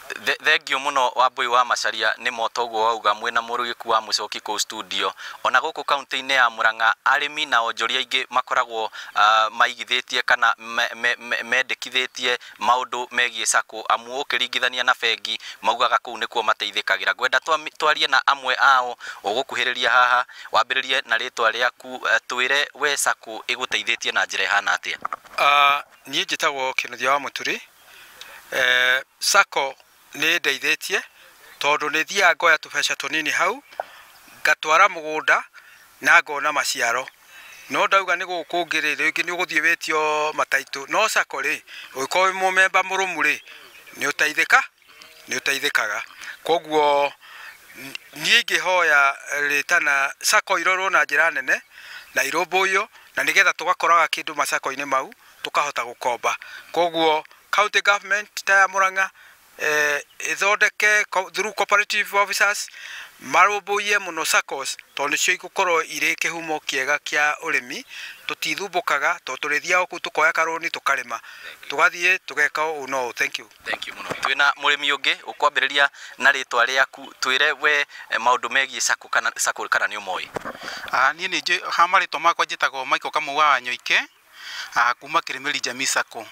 Thengiũ mũno Wambui wa Macharia nĩ moto ũguo wauga mwĩna mũrũgĩku wa Mũcoki kũu studio. Ona gũkũ kaunti-inĩ ya Murang'a arĩmi na onjoria aingĩ makoragwo maigithĩtie kana mendekithĩtie maũndũ megiĩ SACCO, amu ũkĩringithania na bengi maugaga kũu nĩkuo mateithĩkagĩra. Ngwenda twarie na amwe ao ũgũkuhĩrĩria haha, wambĩrĩrie na rĩtwa rĩaku, twĩre we SACCO ĩgũteithĩtie na njĩra ĩhana atĩa? Niĩ njĩtagwo Kĩnuthia wa Mũturi. SACCO nĩ ndeithĩtie tondũ nĩ thiaga ngoya tũbeca tũnini hau ngatwara mũgũnda na ngona maciaro. No ndauga nĩ gũkũ ũngĩ rĩ, rĩngĩ nĩ ũgũthiĩ wĩtio mataitũ, no SACCO rĩ, ũngĩkorwo wĩ mũmemba mũrũmu rĩ, nĩ ũteithĩkaga. Koguo niĩ ingĩhoya rĩtana SACCO irorwo na njĩra nene na irũmbũiyo, na nĩgetha tũgakoraga kĩndũ macako-inĩ mau tũkahota gũkomba. Koguo county government ta ya Murang'a ĩthondeke through cooperative officers marũmbũiye mũno SACCOs, tondũ nĩcio igũkorwo irĩ kĩhumo kĩega kĩa ũrĩmi. Tũtithumbũkaga tondũ tũrĩthiaga kũu tũkoya karũni tũkarĩma, tũgathiĩ tũgeka ũũ no ũũ. Thank you. Thank you mũno. Twĩna mũrĩmi ũngĩ ũkwambĩrĩria na rĩtwa rĩaku, twĩre we maũndũ megiĩ SACCO kana SACCO kana nĩ ũmoĩ? Niĩ nĩ njũĩ ha marĩtwa makwa njĩtagwo Michael Kamau wa Wanyoike, kuma Kĩrĩmĩri Jamii SACCO.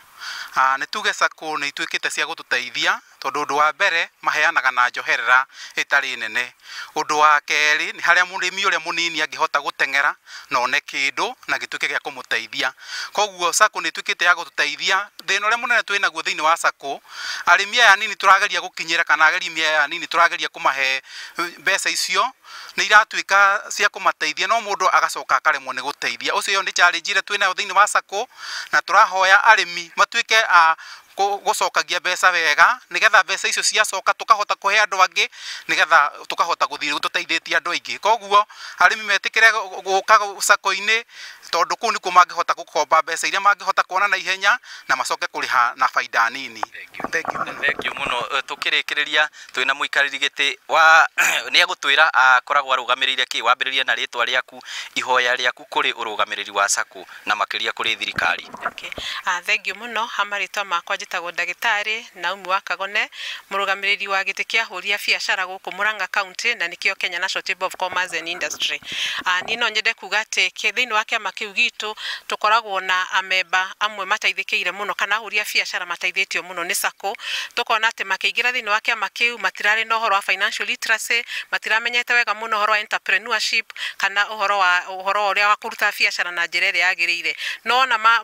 Nĩ tuge SACCO nĩ ituĩkĩte cia gũtũteithia tondũ ũndũ wa mbere maheanaga na njoherera ĩtarĩ nene. Ũndũ wa kerĩ nĩ harĩa mũrĩmi ũrĩa mũnini angĩhota gũteng'era na one kĩndũ na gĩtuĩke gĩa kũmũteithia. Koguo SACCO nĩ ĩtuĩkĩte ya gũtũteithia. Thĩna ũrĩa mũnene twĩ naguo thĩinĩ wa SACCO, arĩmi aya anini tũrageria gũkinyĩra kana arĩmi aya anini tũrageria kũmahe mbeca icio nĩ iratuĩka cia kũmateithia, no mũndũ agacoka akaremwo nĩ gũteithia. Ũcio ĩyo nĩ challenge ĩrĩa twĩ nayo thĩinĩ wa SACCO, na tũrahoya arĩmi matuĩke a gũcokagia mbeca wega nĩgetha mbeca icio ciacoka tũkahota kũhe andũ angĩ nĩgetha tũkahota gũthiĩ tũteithĩtie andũ aingĩ. Koguo arĩmi metĩkĩre gũka SACCO-inĩ tondũ kũu nĩkuo mangĩhota gũkomba mbeca iria mangĩhota kuona na ihenya na macoke kũrĩha na baida nini. Thank you. Thank you mũno. Tũkĩrĩkĩrĩria twĩna mũikarĩri gĩtĩ wa nĩ egũtwĩra akoragwo arũgamĩrĩire kĩ. Wambĩrĩrie na rĩtwa rĩaku, ihoya rĩaku kũrĩ ũrũgamĩrĩri wa SACCO na makĩria kũrĩ thirikari. Okay. Thank you mũno. Ha marĩtwa makwa njĩtagwo ndagĩtarĩ Naomi wa Kagone, mũrũgamĩrĩri wa gĩtĩ kĩa ahũri a biacara gũkũ Murang'a County, na nĩkĩo Kenya National Chamber of Commerce and Industry. Niĩ no nyende kuga atĩ thĩinĩ wa kĩama kĩu gitũ tũkoragwo na amemba amwe mateithĩkĩire mũno kana ahũri a biacara mateithĩtio mũno nĩ SACCO. Tũkona atĩ makĩingĩra thĩinĩ wa kĩama kĩu matirarĩ na ũhoro wa financial literacy, matiramenyete wega mũno ũhoro wa entrepreneurship kana ũhoro ũrĩa wa kũruta biacara na njĩra ĩrĩa yagĩrĩire. No ona ma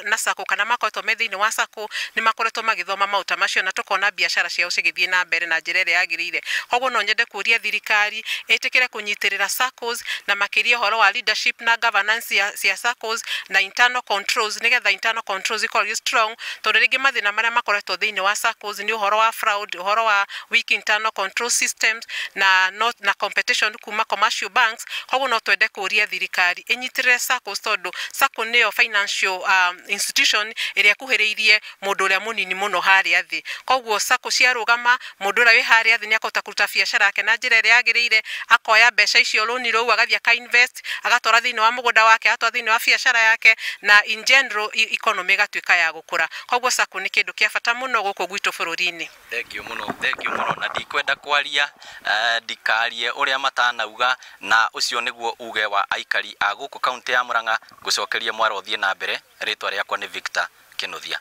na SACCO kana makoretwo me thĩinĩ wa SACCO nĩ makoretwo magĩthoma maũndũ ta macio na tũkona biacara ciao cigĩthiĩ na mbere na njĩra ĩrĩa yagĩrĩire. Koguo no nyende kũria thirikari ĩtĩkĩre kũnyitĩrĩra SACCOs na makĩria ũhoro wa leadership na governance cia SACCOs na internal controls, nĩgetha internal controls ikorwo irĩ strong, tondũ rĩngĩ mathĩna marĩa makoretwo thĩinĩ wa SACCOs nĩ ũhoro wa fraud, ũhoro wa weak internal control systems na not, na competition kuma commercial banks. Koguo no twende kũria thirikari ĩnyitĩrĩre SACCOs tondũ SACCO nĩyo financial institution ĩrĩa ĩkuhĩrĩirie mũndũ ũrĩa mũnini mũno harĩa thĩ. Koguo SACCO ciarũgama, mũndũ ũrĩa wĩ harĩa thĩ nĩ akũhota kũruta biacara yake na njĩra ĩrĩa yagĩrĩire, akoya mbeca icio rũni rũu agathiĩ aka invest, agatwara thĩinĩ wa mũgũnda wake, agatwara thĩinĩ wa biacara yake, na in general economy ĩgatuĩka ya gũkũra. Koguo SACCO nĩ kĩndũ kĩa bata mũno gũkũ gwitũ bũrũri-inĩ. Thank you mũno, thank you mũno. Na ndikwenda kwaria ndikarie ũrĩa matanauga, na ũcio nĩguo uge wa aikari a gũkũ kaunti ya Murang'a. Ngũcokeria mwaro ũthiĩ na mbere. Rĩtwa rĩakwa nĩ Victor Kĩnuthia.